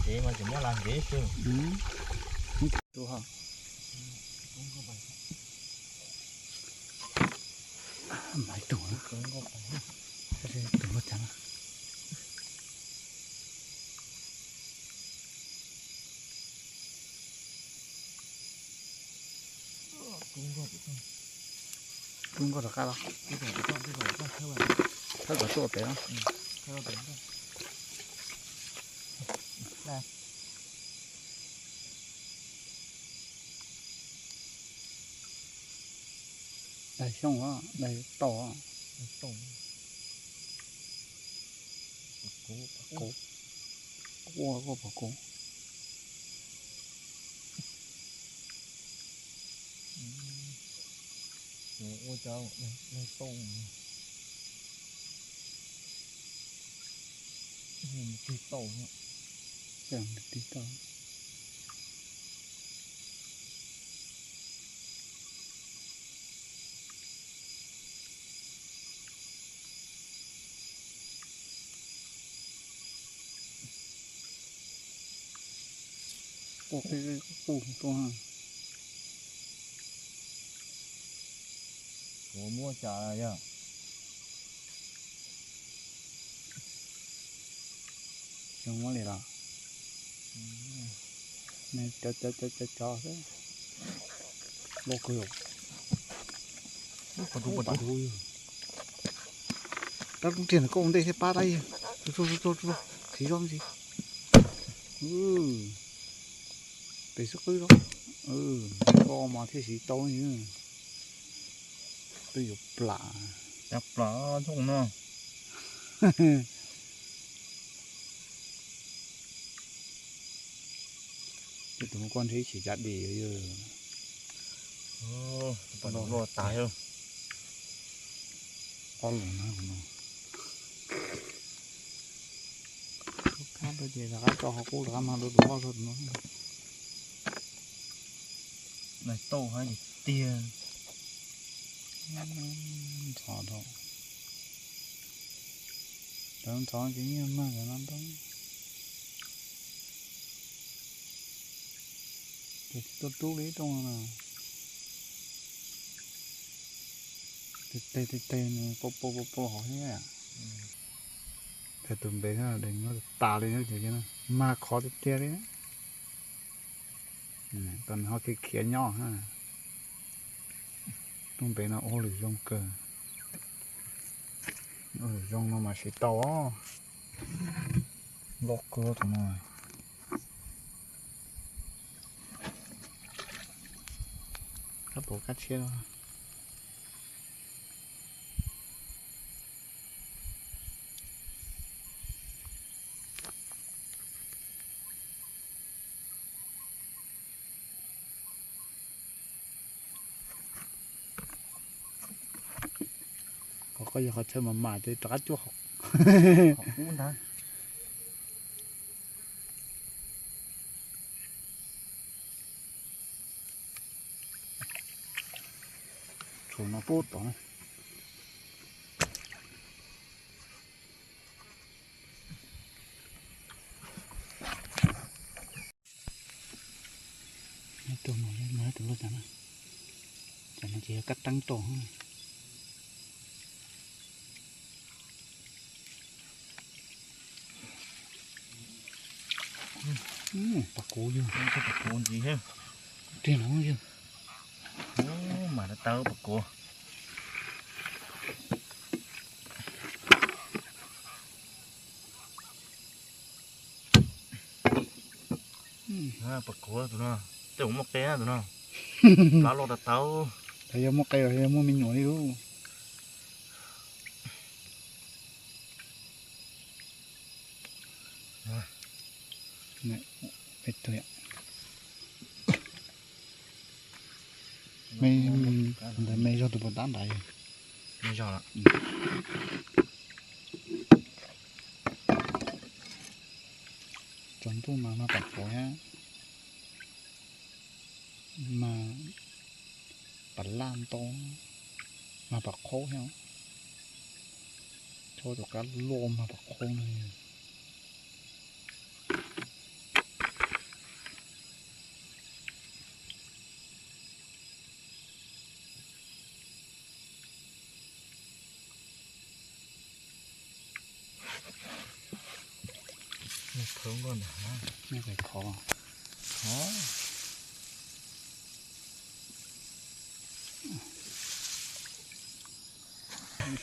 Kev mas tseem muab las ntev xwb. Maiv tug, tug luaj cas na. Kub nkoj rov qab los, thawb kom tuaj pem no. Dai xyooj os, dai tauj os. Quaj quaj pom kub. Ua cov tauj, tig tauj, tig tauj. Quaj qij qij qub tuaj. Kuv muab cas yog. Xyoo muab li los? Cov cov cov cov xwb. Loj kawg. Pam dub, pam dub. Rab lub riag ntawm koj ua ntej thiaj pab dab yog. Siv zog me ntsis. Pem xwb qwb zog. Koj mas thiaj siv tau. Twb yuav plam. Plam nyooj no. Tus no koj ntshe ib chim cav dim yog. Loj tas. Ob lus na no. Khab ces rov qab tso qhov qub rov qab mag dua tus loj zog tus no. Tauj hab tiag. Ntxhov dhau. Cov ntxhov ces nyiaj mag cov no ntau. Ces tsis tuaj rub li ib rooj no na. Tes tes tes tes nws pau pau pau pau hauv thiab. Thaum tus npe no deev nyob tas li na, mag qhov tiag tiag li. Tau nws ho khiav khiav nyob na. Tus npe no ua lwm zoo kawg. Ua lwm zoo no mas siv tau os. Loj kawg tus no. Kab pom kab tshiab. Qhov koj yog qhov chaw mas mas ces rov qab cuaj qhov qub ntag. Tshuav no pub tom na. Tus no, tus loj cas na. Cas no ces yog kab teeb rau. Pas kuv yog. Pas kuv ntxiv thiab. Tiag no yog. Mas tawb pas kuv. Pas kuv tus no, tej uas muaj qe tus no. Plab loj tas tau. Yog muaj qe los yog muaj me nyuam li lub. Me, ntawd me zog tus puas tab nrad. Me zog. Tsaus ntuj mas mag pam qhuav thiab, mag pam laj ntau, mag pam qhaub thiab. Tso tus kab luaj mag pam qhaub no. Nws khawb nkaus ntag. Nws khawb khov. Khov.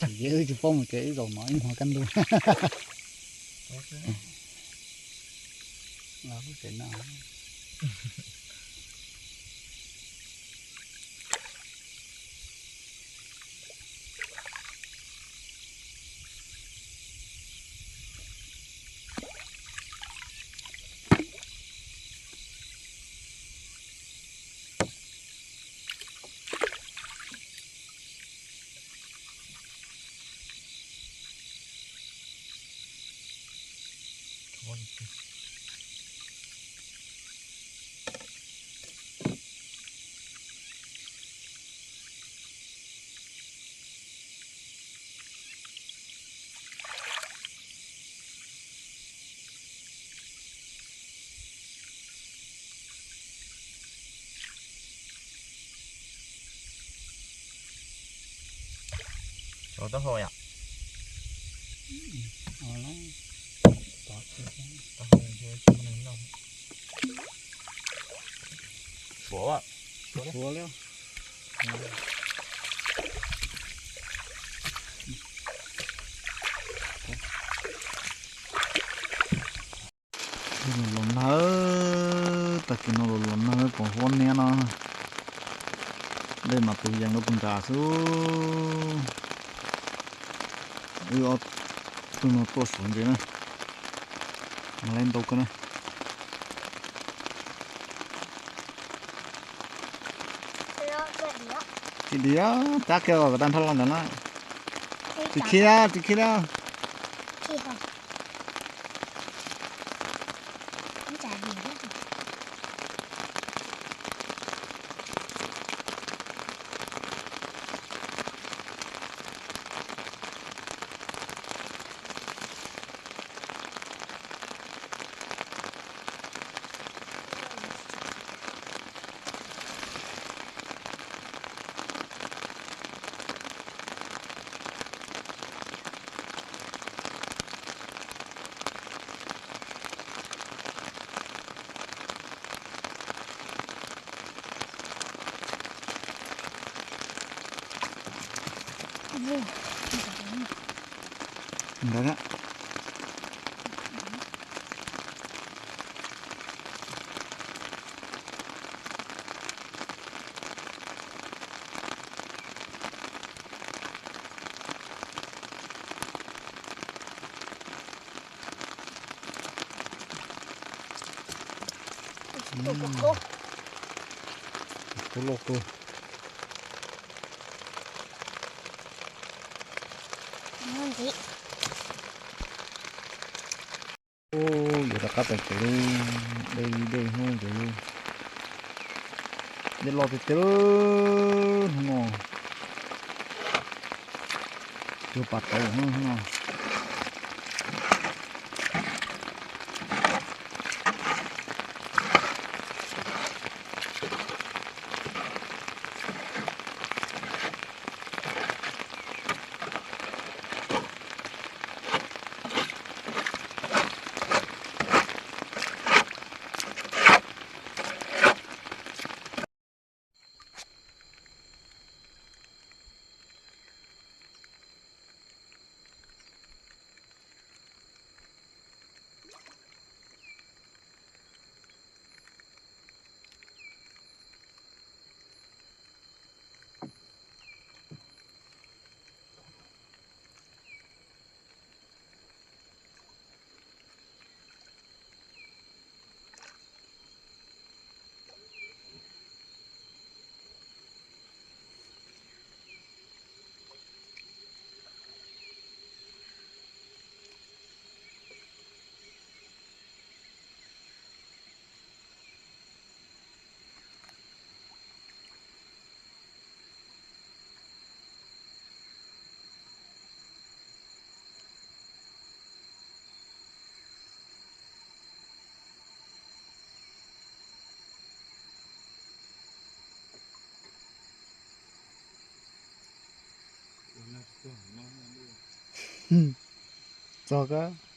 Tsis, wb tsis paub mus tsev, wb zaum no ib hmo kaj ntug. Los lub tsev no. Rau taub hau yom. Taub hau ntshe tsis muaj neeg noj. Suav, suav li. Los los nag, tag kis no los los nag pom huab niab no. Dej mas tus yees rau puag nrad xwb. Wb ob tug no tuaj suav ntses na. Mas lawv ntau kawg na. Tsis dim, tab kiag kom tag nrho los ntawd na. Tsis khi, tsis khi na. Ntawd na. Khub loj kawg. Yuav rov qab pem kev li, dej li dej hnub ntev li. Dej loj tiag tiag hnub no. Cuag pas tauv hnub no. Txog kab.